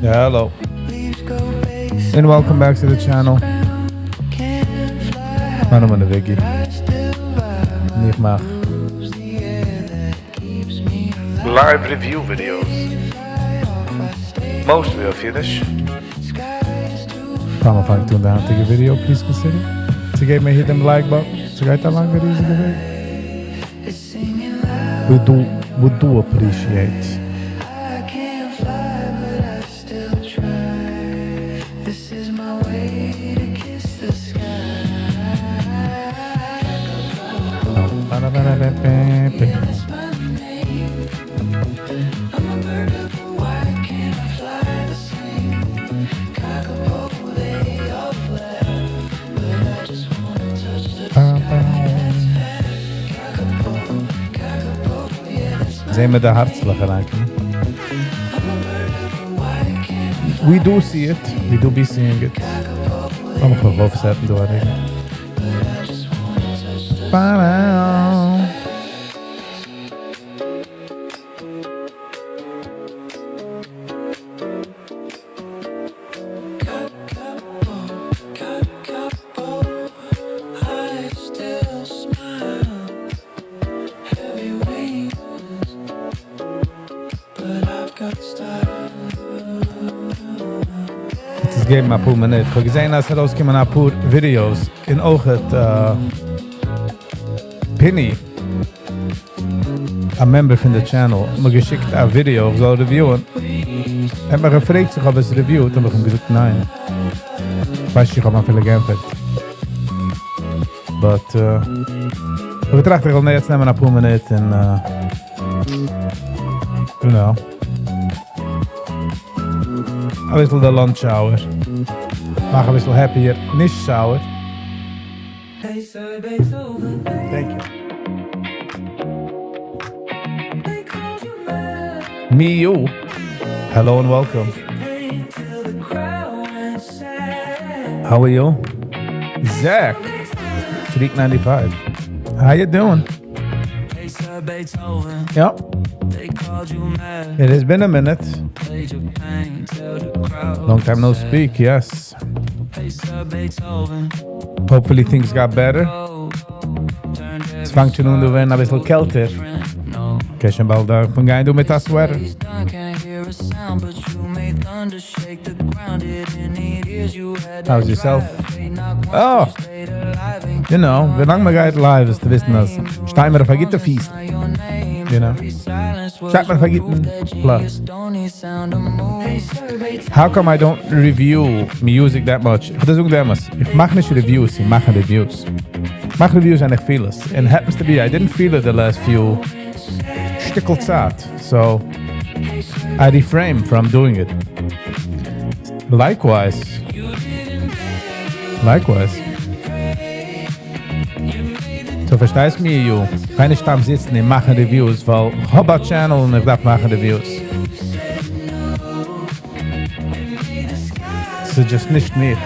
Hello. And welcome back to the channel. מיין נאמען איז Vicky. און איך מאך Live review videos. Mostly אויף אידיש. פאר מען פאנגט אן די היינטיגע video, please consider צו געבן א hit דעם like button. ס'גייט א לאנגע ריזיגע וועג. We do, we do appreciate. זעען מיר די הארצלעך אריינקומען. We do see it. We do be seeing it. לאמיך מיך אויפסעטן דא א רגע. יעצט געבן אפאר מינוט. כ'האב געזען אז ס'ארויסגעקומען אפאר videos און אויכעט Pini, א member פון די channel, מיר געשיקט א video איך זאל review ען. ער האט מיך געפרעגט צו איך האב עס reviewed, האב איך אים געזאגט ניין. ווייס נישט איך האב אפילו געענטפערט. But איך געטראכט איך וועל יעצט נעמען אפאר מינוט און you know. אביסל די lunch hour. מאך אביסל happier, נישט sour. Thank you. Me, you. Hello and welcome. How are you? Zach. Shriek 95. How you doing? Yeah. It has been a minute. Long time no speak, yes. Hopefully things got better. עס פאנגט שוין אן צו ווערן אביסל קעלטער. קענסט שוין באלד פון גיין דא מיט א sweater. How's yourself? Oh, you know, ווי לאנג מען גייט live איז צו וויסן, אז שטיין מיר אויף א גוטע פיס. You know? שטייט מיר אויף א גוטן פלאץ. How come I don't review music that much? איך וועל זאגן דעם אמת. איך מאך נישט reviews, איך מאך reviews. איך מאך reviews ווען איך feel עס. And happens to be, I didn't feel it the last few שטיקל צייט. So, I refrain from doing it. Likewise. Likewise. So פארשטייסט מיר, יו. קיין נישט סתם זיצן און מאכן reviews, ווייל איך האב א channel און איך דארף מאכן reviews. ס'איז just נישט מיך.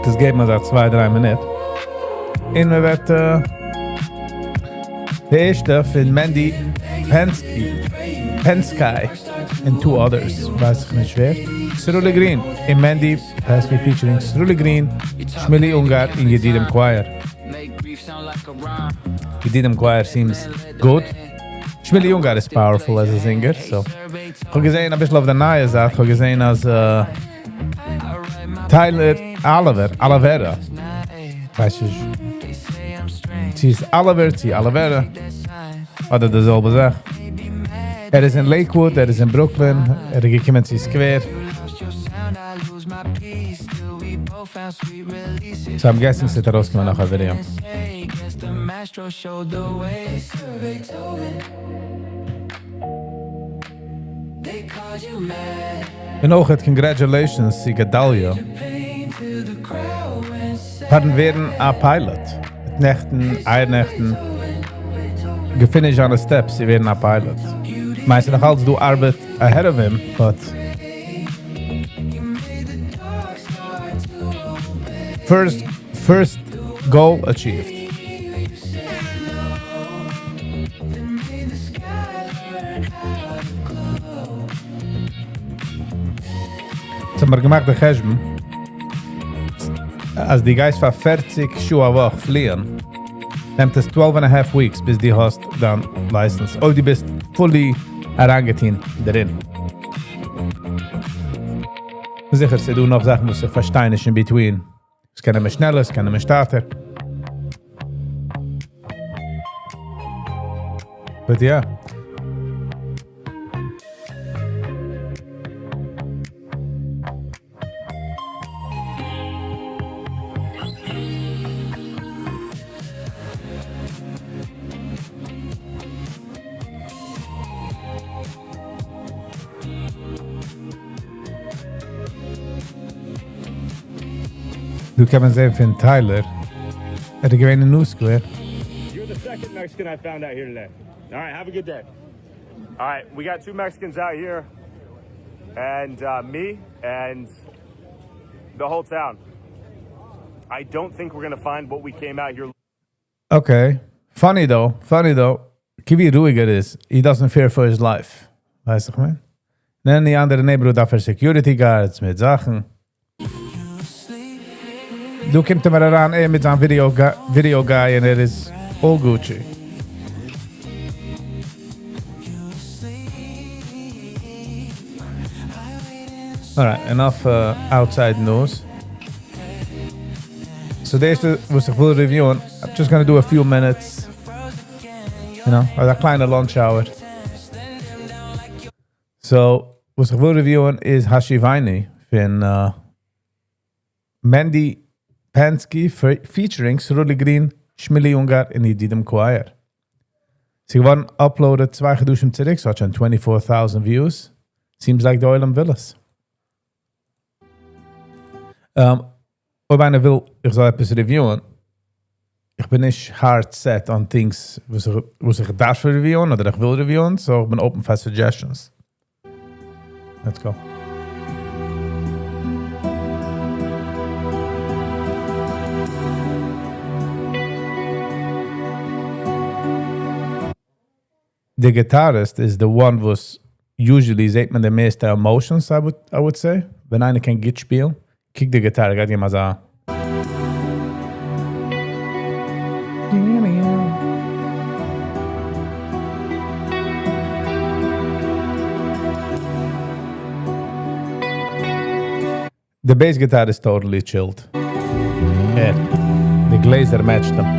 דאס געבן מיר אזא צוויי דריי מינוט. און מען וועט די ערשטע פון Mendy Pensky, Pensky and two others, ווייס איך נישט ווער. Sruli Green און Mendy Pensky featuring Sruli Green, Shmili Ungar און Yedidim Choir. Yedidim Choir seems good. Shmili Ungar is powerful as a singer, so. איך האב געזען אביסל אויף די נייע זאך, איך האב געזען אז Tyler Oliver, Olivera, ווייס איך, צי איז Oliver, צי Olivera, אדער די זעלבע זאך. ער איז אין Lakewood, ער איז אין Brooklyn, ער איז געקומען צו Square. So I'm guessing ס'וועט ארויסקומען נאך א video. maestro showed the way. They called you mad. און אויך congratulations צו Gedalia. פארן ווערן א pilot. נעכטן, אייערנעכטן, גע finish אלע steps, צו ווערן א pilot. מיינסט נאך אלץ דא ארבעט ahead of him, but first goal achieved. יעצט האבן מיר געמאכט די חשבון אז דו גייסט פאר פערציג שעה א וואך פליען, נעמט עס twelve and a half weeks ביז דו האסט דיין license, אויב דו ביסט fully אריינגעטון דערין. זיכער ס'דא נאך זאכן וואס איך פארשטיי נישט in between, ס'קען נעמען שנעלער, ס'קען נעמען שטאטער. But yeah. דא קען מען זעהן פון Tyler, ער איז געווען אין New Square. You're the second Mexican I found out here today. All right, have a good day. All right, we got two Mexicans out here, and me and the whole town. I don't think we're gonna find what we came out here. Okay, funny though, funny though, קוק ווי רואיג ער איז, he doesn't fear for his life. ווייסט איך מיין? נען די אנדערע neighborhood דארף ער security guards מיט זאכן. דא קומט ער מיר אריין ער מיט זיין video guy און ער איז all Gucci. Alright, enough outside news. So די ערשטע וואס איך וויל reviewen, I'm just gonna do a few minutes, אזא קליינע lunch hour. So, וואס איך וויל reviewen איז Hashivayni פון Mendy Pansky featuring Sruli Green, Shmili Ungar און Yedidim Choir. ס'איז געווארן uploaded צוויי חדשים צוריק, ס'האט שוין 24,000 views. Seems like די עולם וויל עס. אויב איינער וויל, איך זאל עפעס reviewen, איך בין נישט hard set on things וואס איך דארף reviewen אדער איך וויל reviewen, so איך בין open for suggestions. Let's go. The guitarist is the one וואס usually זעט מען די מערסטע emotions, I would say. ווען איינער קען גוט שפילן, קוק די גיטארע, גייט אים אזא. The bass guitar is totally chilled. Yeah. The glazer matched them.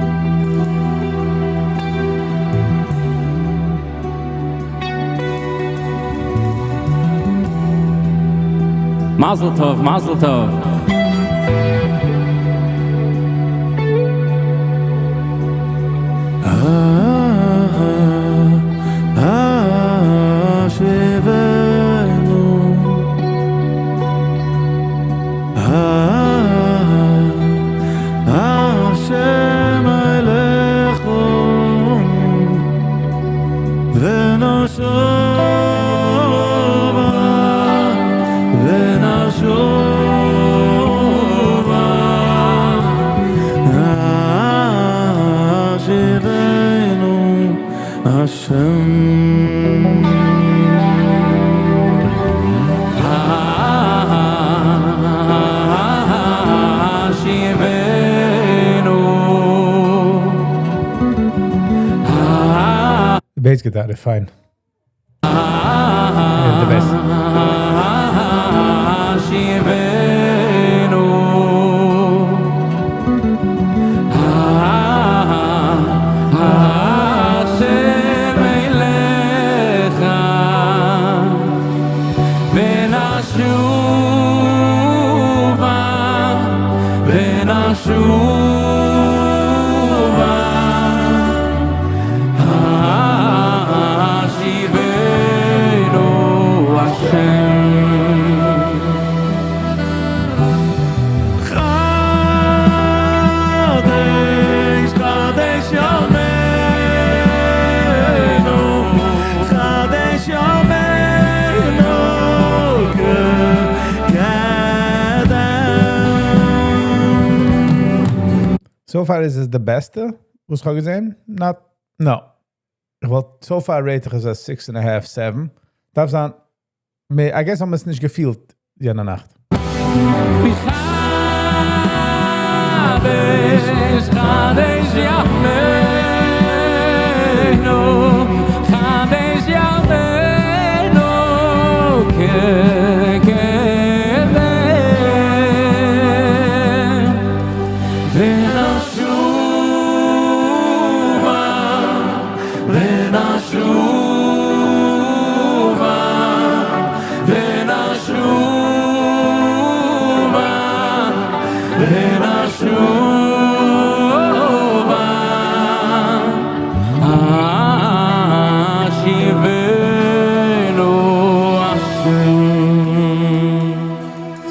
Mazel tov, mazel tov. Bass guitar is fine. Yeah, the best. So far is עס די בעסטע, וואס איך האב געזען? Not, no. איך וואלט, so far rate איך עס א six and a half, seven. דארף זיין מער, I guess האבן עס נישט געפילט יענע נאכט.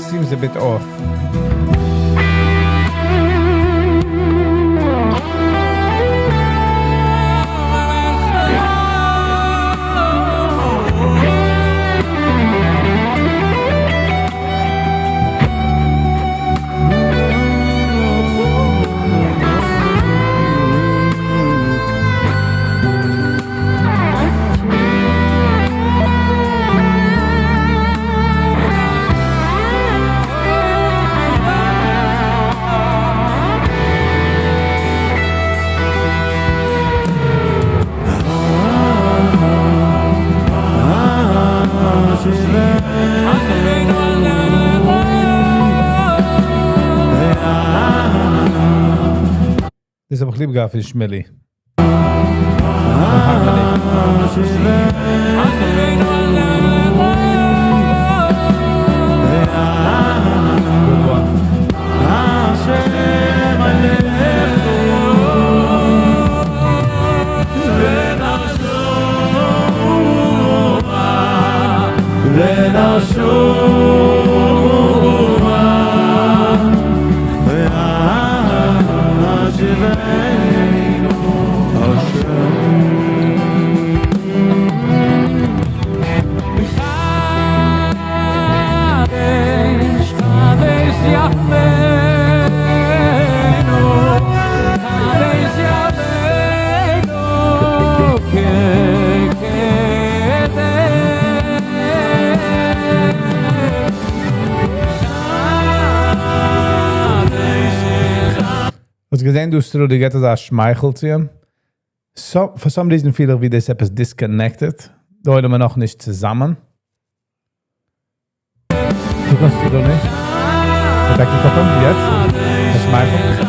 Seems a bit off. דאס האב איך ליב געהאט פון שמילי. האסט געזען דא סרולי געט אזא שמייכל צו אים? סא פאר סאם ריזען פיל איך ווי דאס עפעס דיסקאנעקטעד, די עולם איז נאכנישט צוזאמען. קוק אן סרולי, מיט א קוק אויף אים, יעצט, א שמייכל.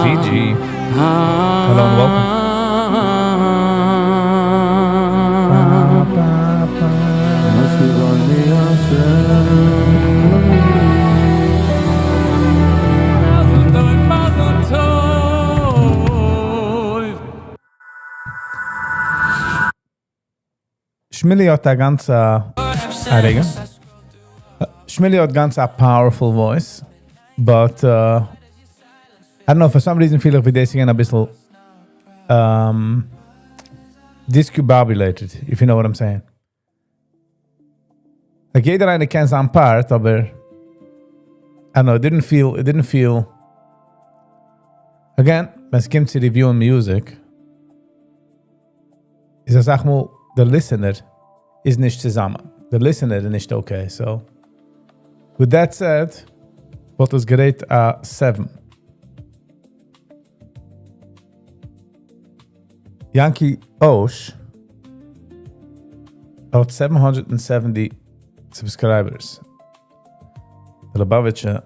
CG, hello and welcome. שמילי האט א גאנץ א א רגע. שמילי האט גאנץ א powerful voice, but I don't know, for some reason פיל איך ווי דאס איז געווען אביסל discombobulated, if you know what I'm saying. Like יעדער איינער קען זיין part, אבער I don't know, it didn't feel, it didn't feel, again, ווען ס'קומט צו reviewen music, איז אסאך מאל די listener איז נישט צוזאמען, די listener איז נישט okay, so with that said וואלט עס גע rate א seven. יענקי אוש האט 770 subscribers. די ליובאוויטשע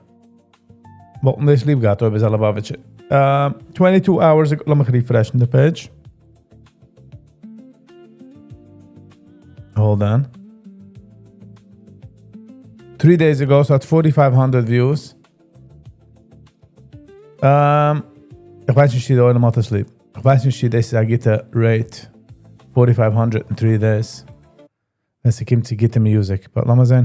וואלטן דאס ליב געהאט אויב איז א ליובאוויטשער. 22 hours ago, לאמיך refreshen די page. Hold on. Three days ago, ס'האט 4500 views. איך ווייס נישט צי דער עולם האט עס ליב. איך ווייס נישט צי דאס איז א גוטע rate. 4500 in 3 days. ווען ס'קומט צו גוטע music. But לאמיר זען.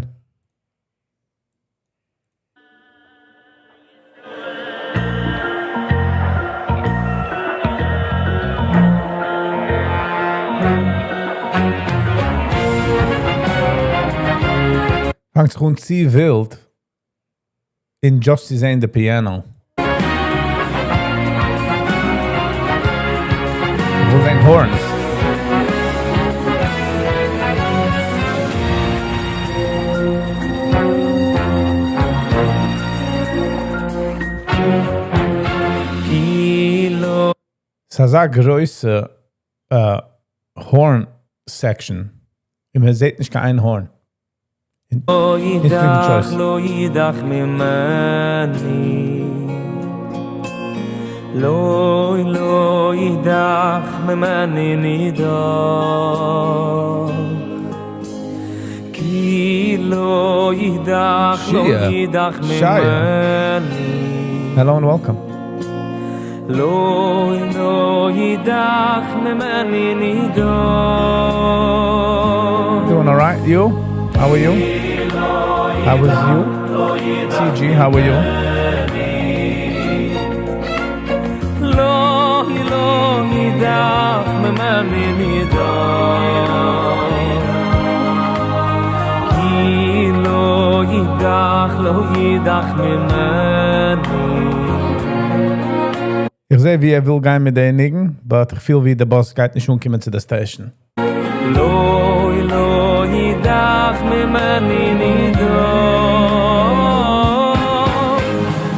פאנגט זיך אן צו ווילד און just צו זען די piano. איך וויל זען horns. ס'איז אזא גרויסע horn section און מען זעט נישט קיין איין horn. Interesting choice. לא ידח ממני לא לא ידח ממני נידח כי לא ידח לא ידח ממני Hello and welcome. לא לא ידח ממני נידח Doing alright, you? How are you? How was you? CG, how are you? לא לא ידח ממני נידח כי לא ידח לא ידח ממני איך זע ווי ער וויל גיין מיט די ניגון, but איך פיל ווי די באס גייט נישט אנקומען צו די station. לא לא ידח ממני נידח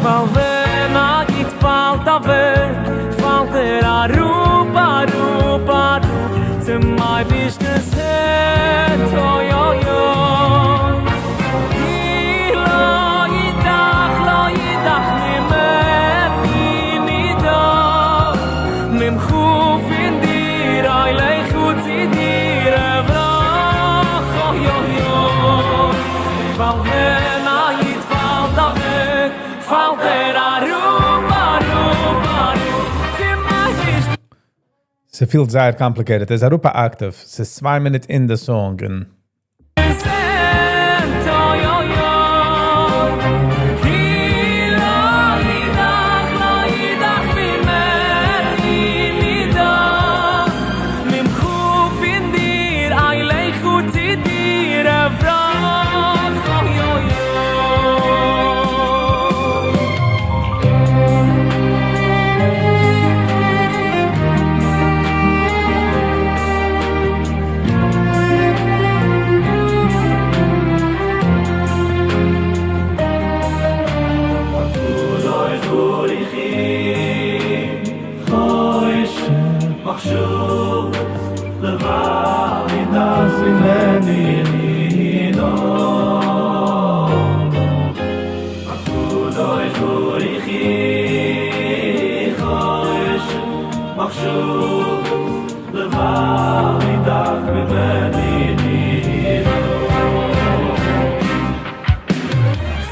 ווייל ווען א איד פאלט אוועק פאלט ער אראפ אראפ אראפ צום אייבערשטנ'ס הענט אוי אוי אוי לא ידח לא ידח ממני נידח ממך פון דיר אלך צו דיר אברח אוי אוי אוי ווייל ווען א איד פאלט אוועק פאלט ער אראפ אראפ אראפ צום אייבערשטן. ס'פילט זייער complicated. ס'איז אראפ א octave. ס'איז צוויי מינוט אין די song און. הענט אוי אוי אוי כי לא ידח לא ידח ממני נידח ממך פון דיר אלך צו דיר אברח אוי אוי אוי.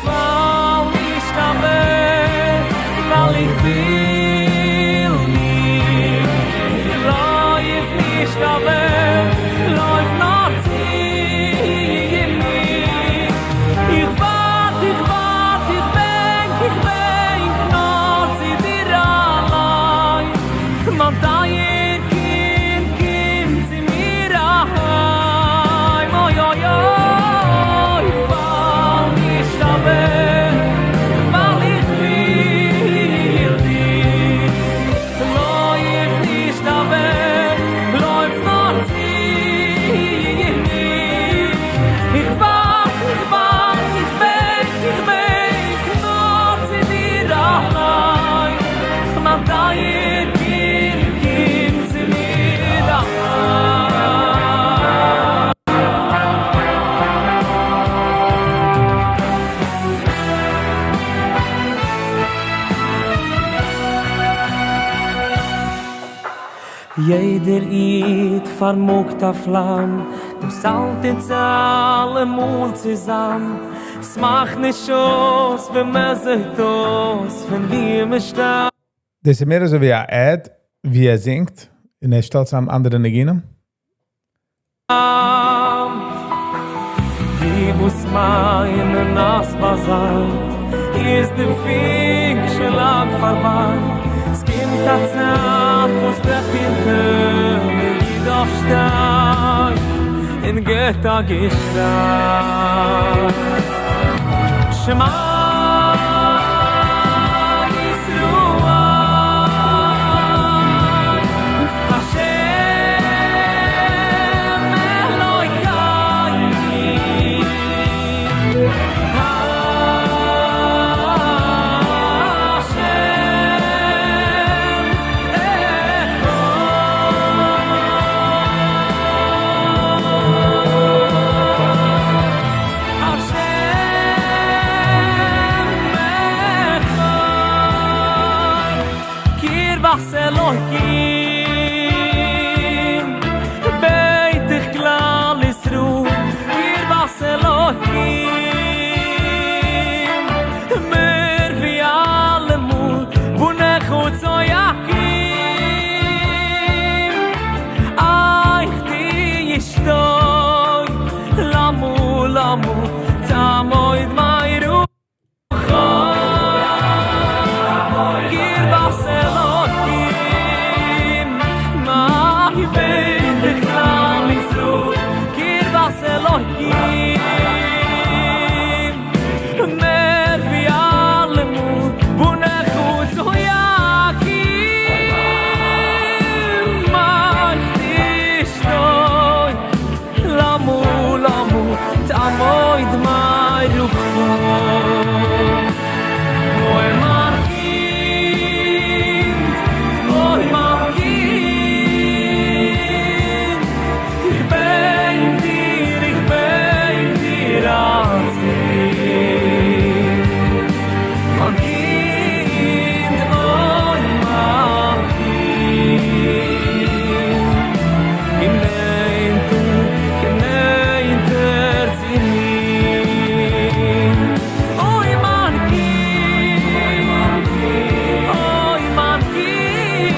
פאל נישט אוועק, ווייל איך וויל דיר. לויף נישט אוועק, לויף נאר צו מיר. איך ווארט, איך ווארט, איך בענק, איך בענק נאר צו דיר אליין. מיין טייער קינד, קום צו מיר אהיים. אוי אוי אוי, פאל נישט אוועק, ווייל איך וויל דיר. לויף נישט אוועק, לויף נאר צו מיר. איך ווארט, איך ווארט, איך בענק, איך בענק נאר צו דיר אליין. מיין טייער קינד, קום צו מיר אהיים. יעדער איד פארמאגט א פלאם, דאס האלט אונז אלעמאל צוזאם, ס'מאכט נישט אויס ווי מ'זעט אויס, פון ווי מ'שטאמט. דאס איז מער אזוי ווי א ad ווי ער זינגט און ער שטעלט צוזאם אנדערע ניגונים. די וואס מיינען אז ביי זיי איז די פינק שוין לאנג פארביי, ס'קומט א צייט וואס דער פינטעלע איד אויפשטייט און גיט א געשריי שמע ישראל השם אלוקינו השם אחד השם אחד קרבת אלוקים ביתך כלל ישראל קרבת אלוקים מער ווי אלעמאל בונך וצועקים אייך די אשתו למו למו תעמוד מיירו קרבת אלוקים מאי ביתך כלל ישראל קרבת אלוקים מער ווי אלעמאל בונך וצועקים אייך די אשתו למו למו תעמוד מיירו אוי מיין קינד, אוי מיין קינד, איך בענק דיר, איך בענק דיר אצינד. מיין קינד, אוי מיין קינד, קום נענטער, קום נענטער צו מיר. אוי מיין קינד, אוי מיין קינד,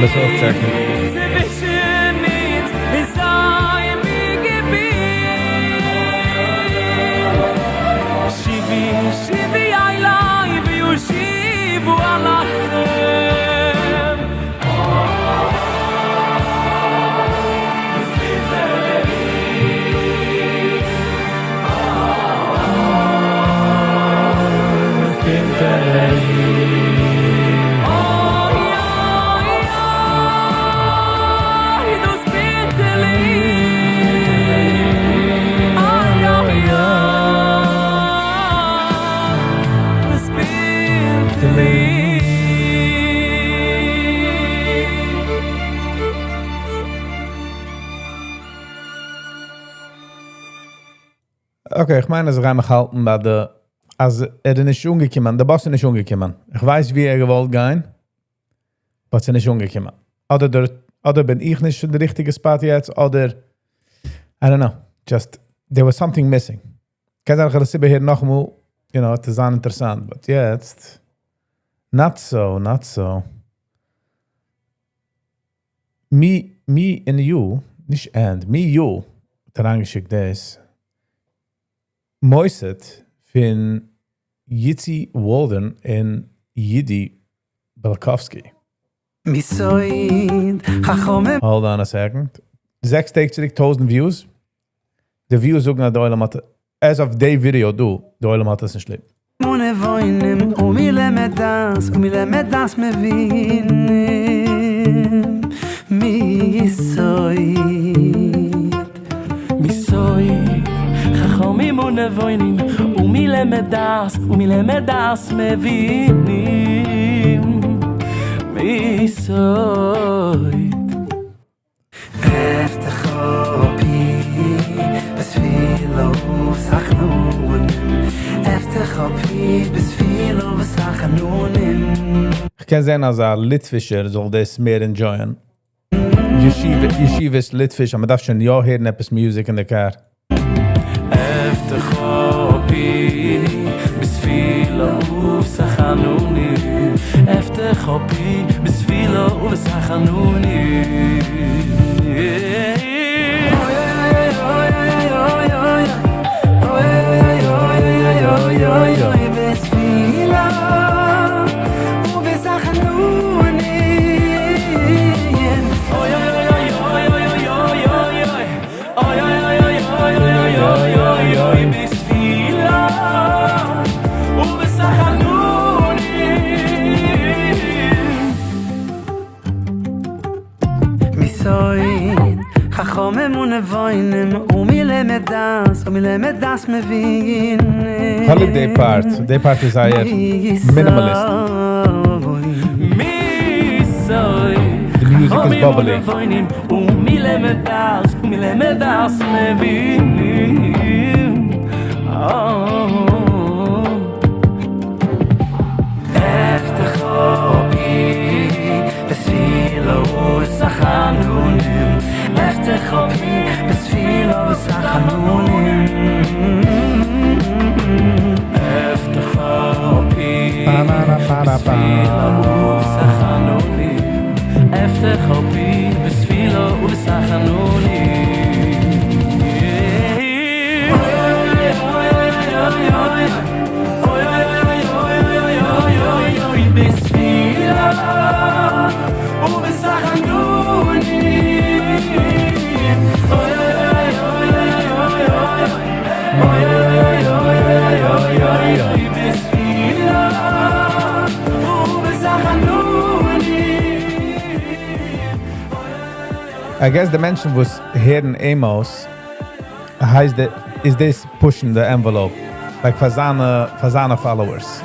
לאמיר אויסטשעקן. צווישן אונז איז אייביג געווען. שובי שובי אלי ואשובה אליכם. אוי אוי אוי דאס פינטעלע איי אוי אוי דאס פינטעלע איד. Okay, איך מיין אז איך גיי מיך האלטן ביי די, אז ער איז נישט אנגעקומען, די באס איז נישט אנגעקומען. איך ווייס ווי ער געוואלט גיין, but ס'איז נישט אנגעקומען. אדער דער, אדער בין איך נישט אין די ריכטיגע spot יעצט, אדער, I don't know, just, there was something missing. קען זיין איך וועל עס איבערהערן נאכאמאל, you know, עס איז אינטערעסאנט, but יעצט, not so, not so. Me, me and you, נישט and, me you, האט אריינגעשיקט דאס, מוסד פון Yitzi Walden און Yidi Belkovsky. מסוד חכמים Hold on a second. זעקס טעג צוריק 1000 views. די views זאגן אז דער עולם האט, as of די video דא, דער עולם האט עס נישט ליב. ונבונים ומי למד דעת ומי למד דעת מבינים מסוד מסוד חכמים ונבונים ומי למד דעת ומי למד דעת מבינים מסוד אפתחה פי בתפילה ובתחנונים אפתחה פי בתפילה ובתחנונים איך קען זען אז א ליטווישער זאל דאס מער enjoyen. ישיבה, ישיבה ליטוויש, אבער מ'דארף שוין יא הערן עפעס music אין די car. אפתחה פי בתפילה ובתחנונים אפתחה אפתי בתפילה ובתחנונים כ'האב ליב די part, די part איז זייער minimalist. די music איז bubbly. I guess די מענטשן וואס הערן אים אויס הייסט די איז דאס push'ן די envelope like פאר זיינע פאר זיינע followers.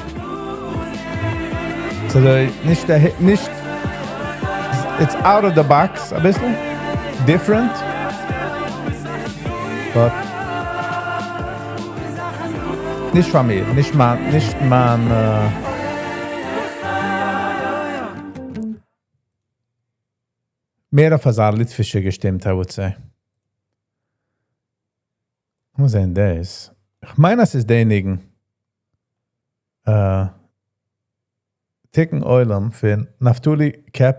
ס'אזוי נישט נישט it's out of the box אביסל different but נישט פאר מיר נישט מיין נישט מיין. מער אויף אזא ליטווישע געשטימט I would say. לאמיר זעהן דאס. כ'מיין אז ס'איז די ניגון. תיקון עולם פון נפתלי קעפ.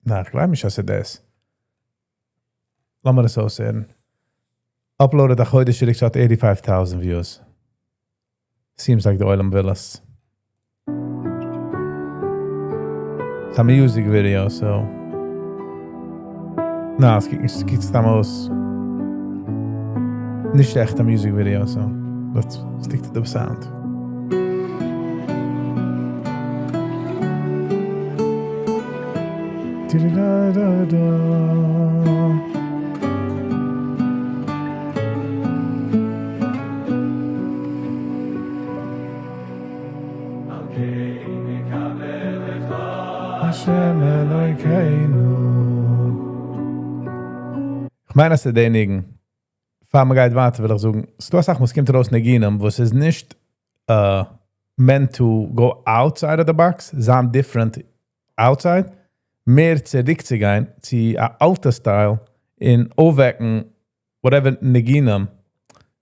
ניין, כ'גלייב נישט אז ס'איז דאס. לאמיר עס אויסהערן. Uploaded א חודש צוריק ס'האט eighty five thousand views. Seems like די עולם וויל עס. ס'איז א music video so. נעה עס קוקט נישט ס'קוקט סתם אויס נישט עכט א music video so let's stick to the sound. השם אלוקינו. כ'מיין אז ס'איז די ניגון. פאר מ'גייט ווייטער וויל איך זאגן, ס'דא אסאך מאל ס'קומט ארויס ניגונים וואס איז נישט meant to go outside of the box, זיין different outside, מער צוריקצוגיין צו א אלטע style און אויפוועקן whatever ניגונים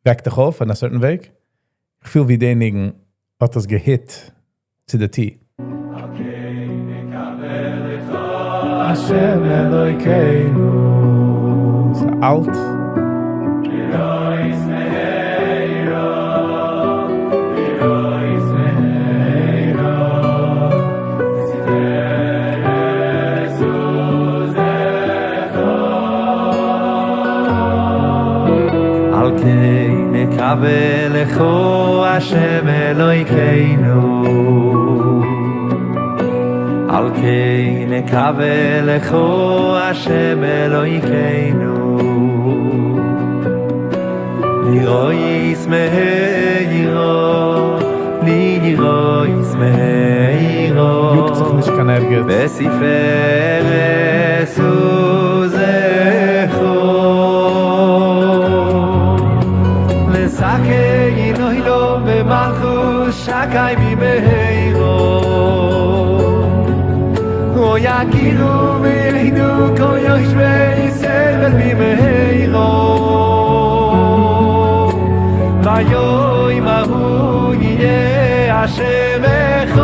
וועקט דיך אויף אין א certain וועג. כ'פיל ווי די ניגון האט עס גע hit צו די T. השם אלוקינו. ס'איז אלט. על כן נקווה לך השם אלוקינו על כן נקווה לך השם אלוקינו לראות מהרה לראות מהרה יאגט זיך נישט קיין ערגעץ. בתפארת עוזך לתקן עולם במלכות שקי במהרה ויכירו וידעו כל יושבי תבל במהרה ביום ההוא יהיה השם אחד.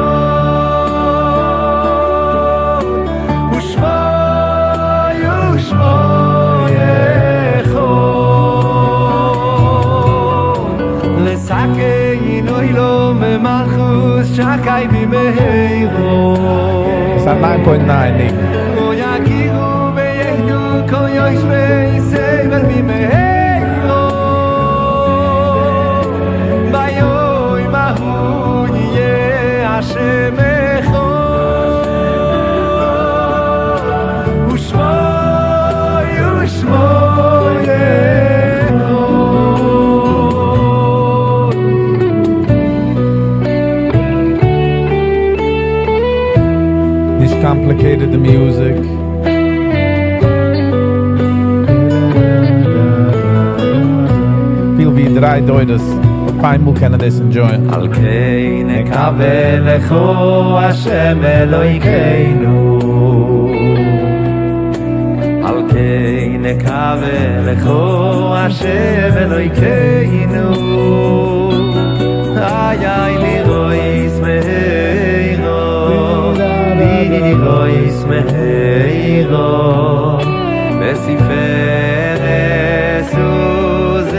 ס'איז א nine point nine ניגון. נישט complicated די music. פיל ווי דריי דורות אויף איינמאל קענען דאס enjoy ען. על כן נקווה לך השם אלוהינו על כן נקווה לך השם אלוהינו איי איי לראות מהרה לראות מהרה בתפארת עוזך.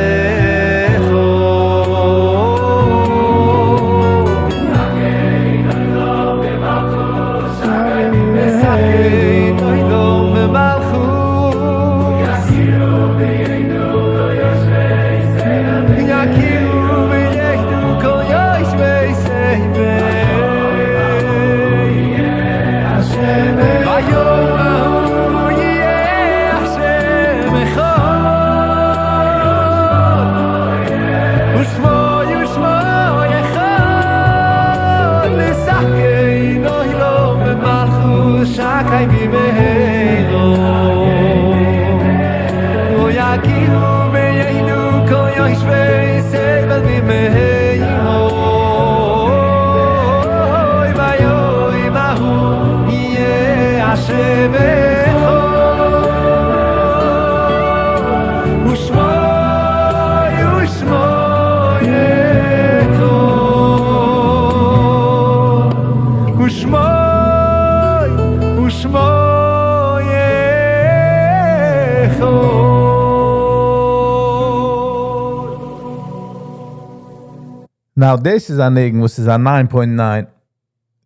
Now דאס איז א ניגון וואס איז א nine point nine,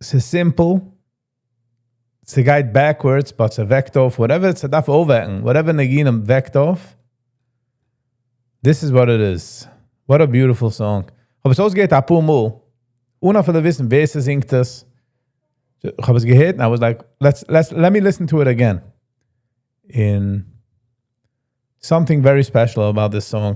ס'איז simple, ס'גייט backwards but ס'וועקט אויף whatever ס'דארף אויפוועקן, whatever ניגונים וועקט אויף, this is what it is, what a beautiful song, כ'האב עס אויסגעהערט אפאר מאל אן אפילו וויסן ווער ס'זינגט עס, כ'האב עס געהערט און I was like let's let's let me listen to it again, און something very special about this song.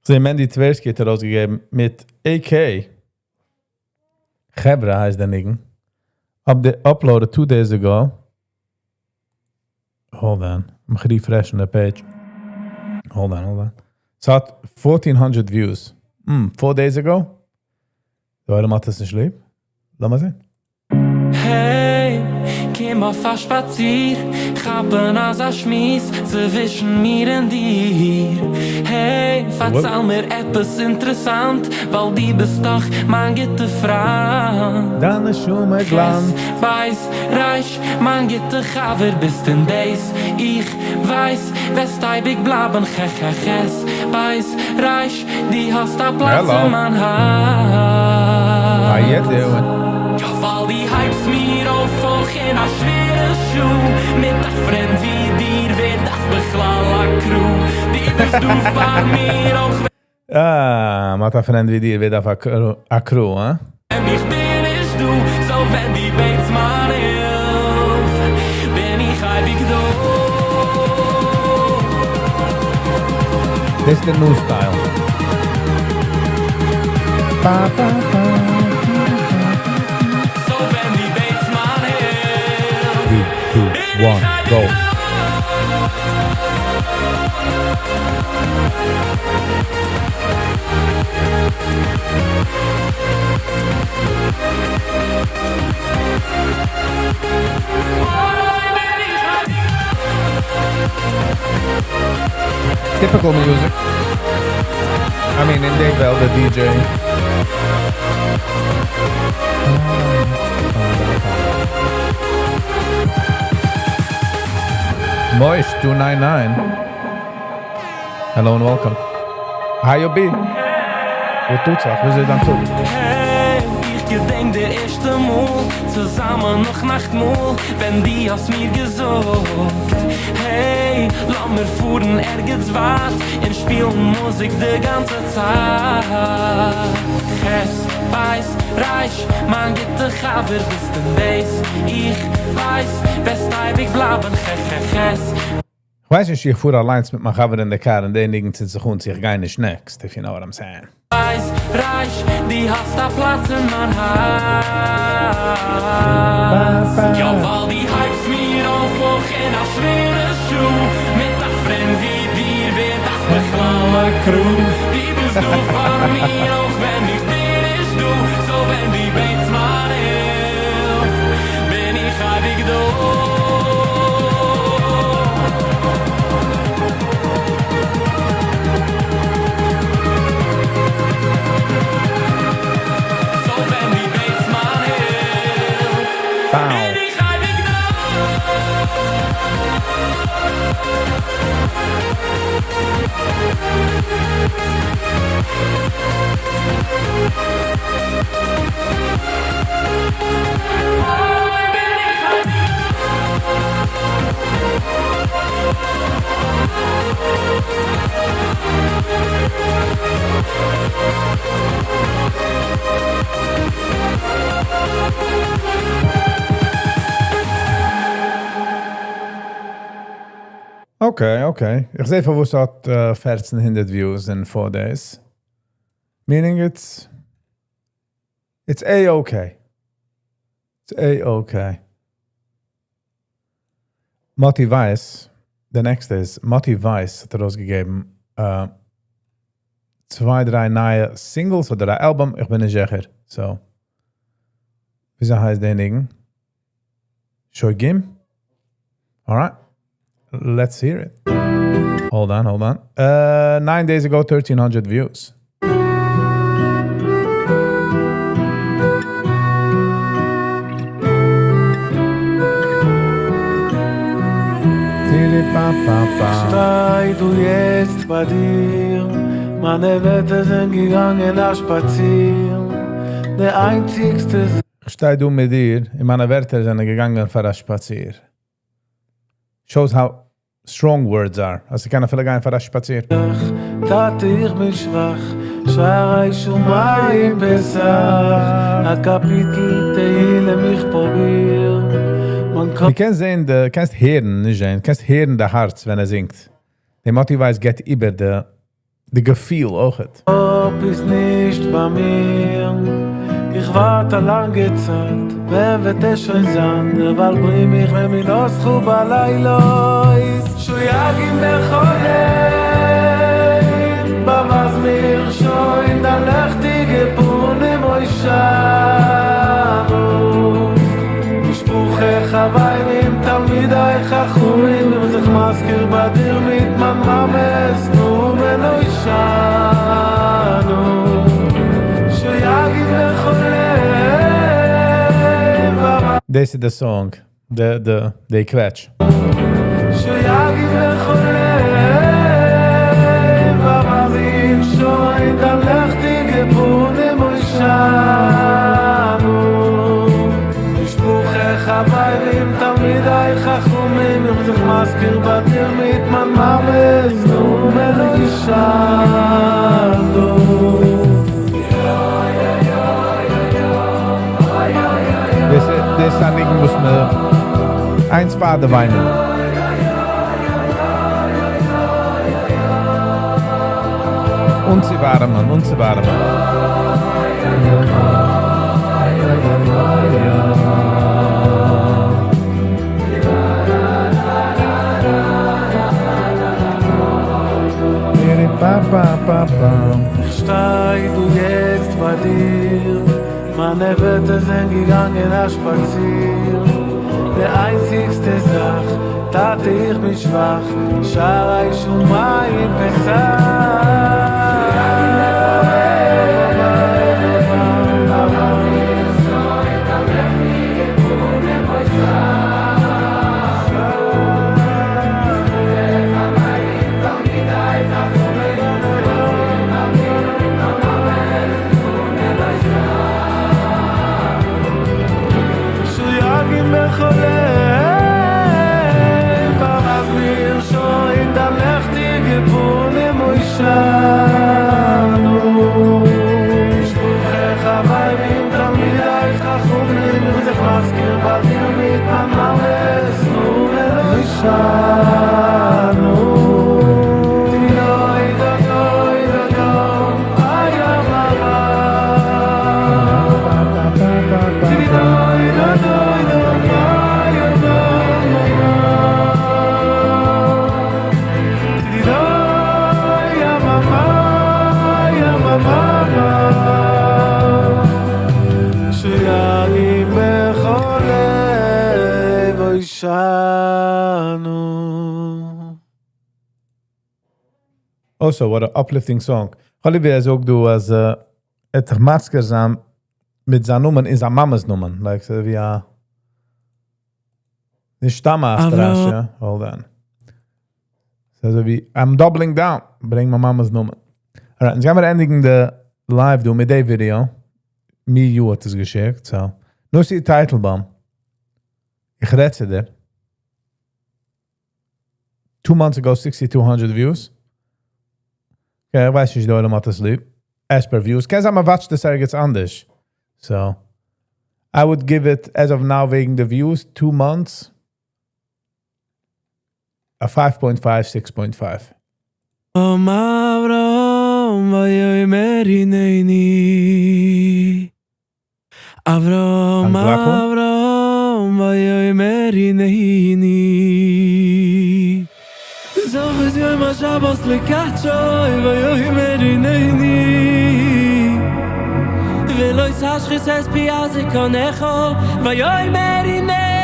כ'זעה מענדי טווערסקי האט ארויסגעגעבן מיט עי קעי. חברה הייסט דער ניגון. Uploaded two days ago. Hold on. מיך refresh ן די page. Hold on, hold on. ס'האט fourteen hundred views. הממ, four days ago? די עולם האט עס נישט ליב? לאמיר זען. Hey, קום אויף א שפאציר, כאפן אזא שמועס צווישן מיר און דיר. Hey, פארצייל מיר עפעס אינטערעסאנט, ווייל דו ביסט דאך מיין גוטע פריינט. דיין נשמה גלאנצט. חית, בית, ריש, מיין גוטע חבר ביסט און דאס איך ווייס, וועסט אייביג בלייבן ח ח חית, בית, ריש, דו האסט א פלאץ אין מיין הארץ. How you doing? יא ווייל דו הייבסט מיר אויף אויך אין א שווערע שעה, מיט א friend ווי דיר ווער דארף בכלל א crew, דו ביסט דא פאר מיר אויך ווען. אה, מיט א friend ווי דיר ווער דארף א crew, הא? איך בין נישט דא, so ווען דו בעטסט מיין הילף בין איך אייביג דא. דאס איז די new style. פא פא פא. So ווען דו בעטסט מיין הילף Three, two, one, go. Typical music. I mean, אין די וועלט, די DJ. Moish 299. Hello and welcome. How you be? וואס טוט זיך? ווי איז דיין טאג? Hey, איך געדענק דער ערשטע מאל צוזאמען נאך נאכטמאל, ווען דו האסט מיר געזאגט, hey, לאמיר פארן ערגעץ ווייט און שפילן מוזיק די גאנצע צייט. חית, בית, ריש, מיין גוטע חבר ביסט און דאס, איך ווייס, וועסט אייביג בלייבן, ח ח חית. איך ווייס נישט, איך פאר אליינס מיט מיין חבר אין די car און דער ניגון ציט זיך אן, איך גיי נישט next, if you know what I'm saying. בית, ריש, דו האסט א פלאץ אין מיין הארץ. יא, ווייל דו הייבסט מיר אויף אויך אין א שווערע שעה. מיט א פריינד ווי דיר, ווער דארף בכלל א crew? דו ביסט דא פאר מיר אויך ווען איך בין נישט דא. So ווען דו בעטסט מיין הילף, בין איך אייביג דא. So ווען דו בעטסט מיין הילף, Bow. בין איך אייביג דא. בין איך אייביג. Okay. איך זע פארוואס ס'האט 1400 views in 4 days. Meaning it's a-okay. It's a-okay. Moti Weiss, the next is, Moti Weiss האט ארויסגעגעבן צוויי, דריי נייע singles אדער אן album, איך בין נישט זיכער. So, וויאזוי הייסט דער ניגון? Shoygim? Alright, let's hear it. Hold on, hold on. 9 days ago, 1300 views. שטיי דא יעצט ביי דיר, מיינע ווערטער זענען געגאנגען א שפאציר. דער איינציגסטע איך שטיי דא מיט דיר, און מיינע ווערטער זענען געגאנגען פאר א שפאציר. Shows how strong words are. אז איך קען אפילו גיין פאר א שפאציר. טאטע, איך בין שוואך, שערי שמים פתח, א קאפיטל תהילים איך פרוביר. מיין דו קענסט זען, דו קענסט הערן, נישט זען, דו קענסט הערן די הארץ, ווען ער זינגט. דער Moti Weiss גייט איבער די געפיל אויך. קאפ איז נישט ביי מיר. איך ווארט א לאנגע צייט, ווען וועט עס שוין זיין? דערווייל ברום איך וינוסכו בלילות. שיגיד בכל עת, באווייז מיר שוין דיין לעכטיגע פנים הושענא. משפחה חברים תלמידי חכמים, איך זיך מזכיר ביי דיר מיט מיין מאמע'ס נאמען הושענא. שיגיד בכל לב. This is the song, the קוועטש. שיגיד בכל לב, באווייז שוין דיין לעכטיגע פנים הושענא. משפחה חברים תלמידי חכמים, איך זיך מזכיר ביי דיר מיט מיין מאמע'ס נאמען הושענא. דאס איז א ניגון וואס מיר איינס פאר די וויינען. אנצואווארעמען, אנצואווארעמען. Pa, pa, pa, pa. איך שטיי דא יעצט ביי דיר, מיינע ווערטער זענען געגאנגען א שפאציר. דער איינציגסטע זאך, טאטע, איך בין שוואך, שערי שמים פתח. Also, what an uplifting song. כ'האב ליב ווי ער זאגט דא, אז ער האט זיך מזכיר זיין מיט זיין נאמען איז זיין מאמע'ס נאמען. Like, אזוי ווי א נישט סתם א סטראשע. Hold on. אזוי ווי, I'm doubling down. ברענג מיין מאמע'ס נאמען. Alright, יעצט גייען מיר ענדיגן די live דא מיט די video. מי יו האט עס געשיקט, so. Nossi Teitelbaum. איך רעד צו דיר. 2 months ago, 6,200 views. Okay, איך ווייס נישט, די עולם האט עס ליב. As per views. קען זיין, מען watch ט עס ערגעץ אנדערש. So, I would give it, as of now, וועגן the views, 2 months, a 5.5, 6.5. אברהם ויאמר הנני אברהם אברהם ויאמר הנני זכור את יום השבת לקדשו ויאמר הנני ולא תשחית את פאת זקנך ויאמר הנני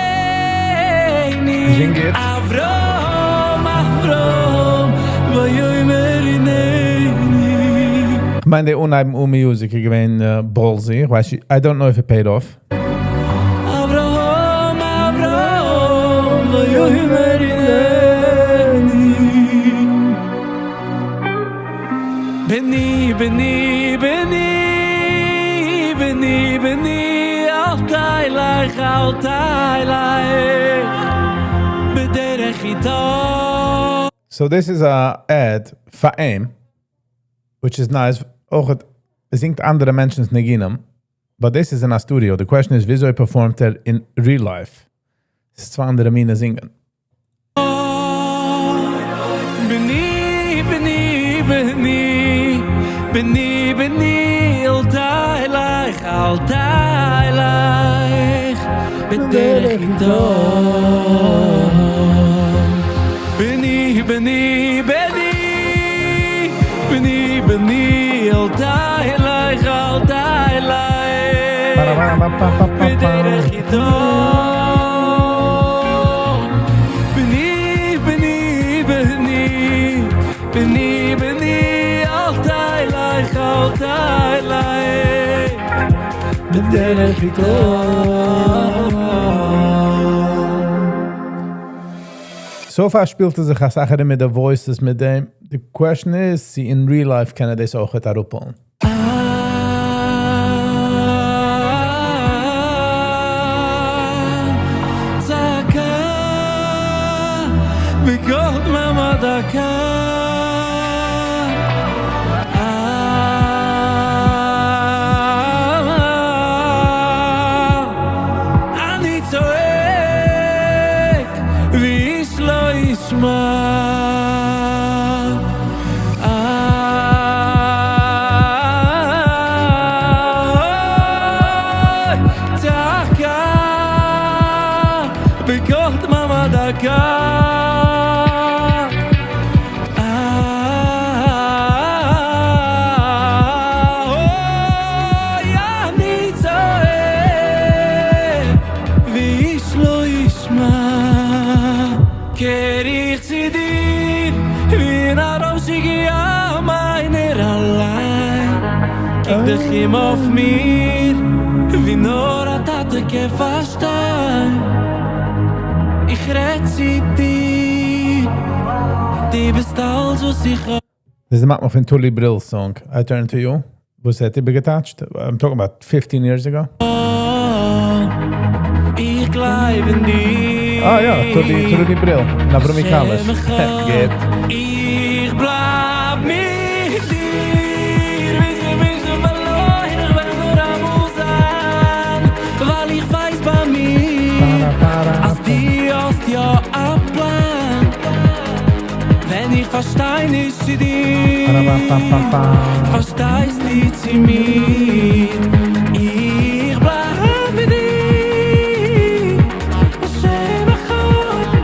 Sing it. אברהם אברהם ויאמר הנני איך מיין, די אנהייבן אן music איז געווען ballsy. איך ווייס, I don't know if it paid off. אברהם אברהם ויאמר הנני בני בני בני בני בני אל תלך אל תלך בדרך אתו So this is a ad פאר אים, which is nice. אויך ער זינגט אנדערע מענטשנ'ס ניגונים. But this is in a studio. The question is, וויאזוי perform ט ער in real life? עס איז צוויי אנדערע מיני זינגען. בני בני בני בני בני אל תלך אל תלך בדרך אתו בני בני בני בני בני אל תלך אל תלך בדרך אתו בני בני בני בני בני אל תלך אל תלך בדרך אתו So far שפילט ער זיך א סאך מיט די voices מיט דעם. The question is, צי in real life קען ער דאס אויך אראפהאלן. צעקה בקול דממה דקה אני צועק ואיש לא ישמע צעקה בקול דממה דקה אוי, אני צועק ואיש לא ישמע קער איך צו דיר ווי אין א רוישיגע מיינער אליין קוק דיך אום אויף מיר ווי נאר א טאטע קען פארשטיין איך רעד צו דיר דו ביסט אלץ וואס איך האב דאס איז דער פון Tuli Brill song, I Turn to You. וואס האט איבערגעטייטשט? I'm talking about 15 years ago. איך גלייב אין דיר. Ah יא, Tuli Brill. Avrumi Kalish. גוט. איך בלייב מיט דיר. ווי ביסט דו פארלוירן, איך וועל נאר אמאל זיין, ווייל איך ווייס ביי מיר, אז דו האסט יא א פלאן. ווען איך פארשטיי נישט צו דיר, פארשטייסטו צו מיר. איך בלייב מיט דיר. השם אחד.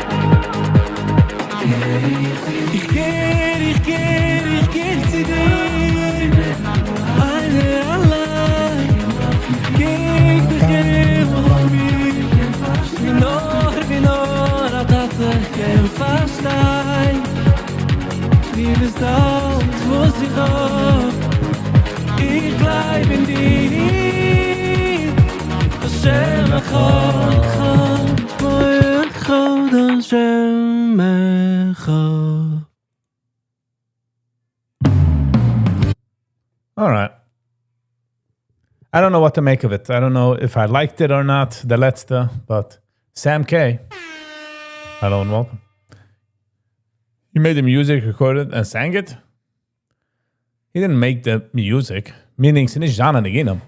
איך קער, איך קער, איך קער צו דיר. איינער אליין. קוק דיך אום אויף מיר. ווי נאר, ווי נאר א טאטע קען פארשטיין. שטיי. דו ביסט אלץ וואס איך האב. איך גלייב אין דיר. השם אחד, שמו אחד, השם אחד. All right. I don't know what to make of it. I don't know if I liked it or not, די לעצטע, but Sam K. Hello and welcome. You made the music, recorded, and sang it? He didn't make the music, meaning ס'איז נישט זיינע ניגונים.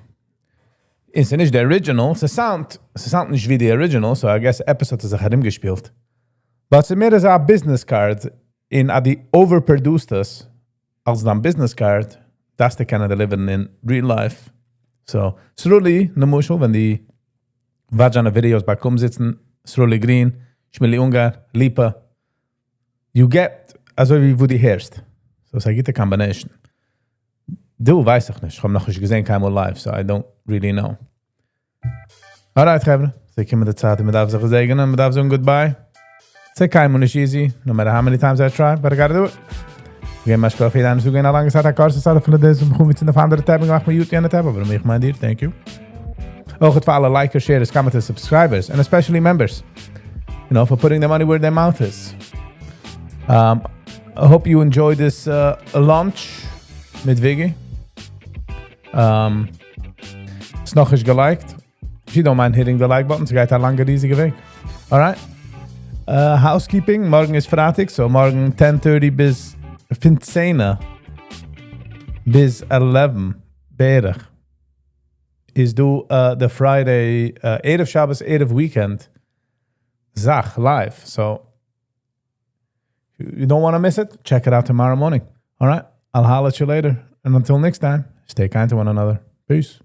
ס'איז נישט the original, ס'sound, ס'sound נישט ווי the original, so I guess עפעס האט ער זיך ארומגעשפילט. But ס'איז מער אזא business card און אז דו overproduced עס אלס דיין business card, דארפסטו קענען deliver ן in real life. So, Sruli, למשל, ווען דו watch זיינע videos ביי קומזיצן, Sruli Green, Shmili Ungar, Lipa, you get אזוי ווי וואו דו הערסט. So, ס'איז א גוטע combination. דא ווייס איך נישט, איך האב נאכנישט געזען קיינמאל live, so I don't really know. Alright, חברה, ס'געקומען די צייט, מען דארף זיך געזעגענען, מען דארף זאגן goodbye. ס'איז קיינמאל נישט easy, no matter how many times I try, but I gotta do it. מיר געבן א שכוח פאר דיין צוגיין א לאנגע צייט, א קורצע צייט, אפילו דאס, און מיר זענען אויף אנדערע tab, געמאכט מיט יענע tab, אבער איך מיין דיר, thank you. אויך פאר אלע likers, sharers, commenters, subscribers, and especially members. For putting their money where their mouth is. I hope you enjoy this lunch מיט Viggy. ס'איז נאך נישט גע like ט. If you don't mind hitting the like button, ס'גייט א לאנגע ריזיגע וועג. Alright. Housekeeping, מארגן איז פרייטאג, so מארגן 10:30 ביז 15 ביז 11 בערך איז דא the Friday, ערב שבת, ערב weekend זאך live. So you don't want to miss it, check it out tomorrow morning. All right. I'll holler at you later. And until next time, stay kind to one another. Peace.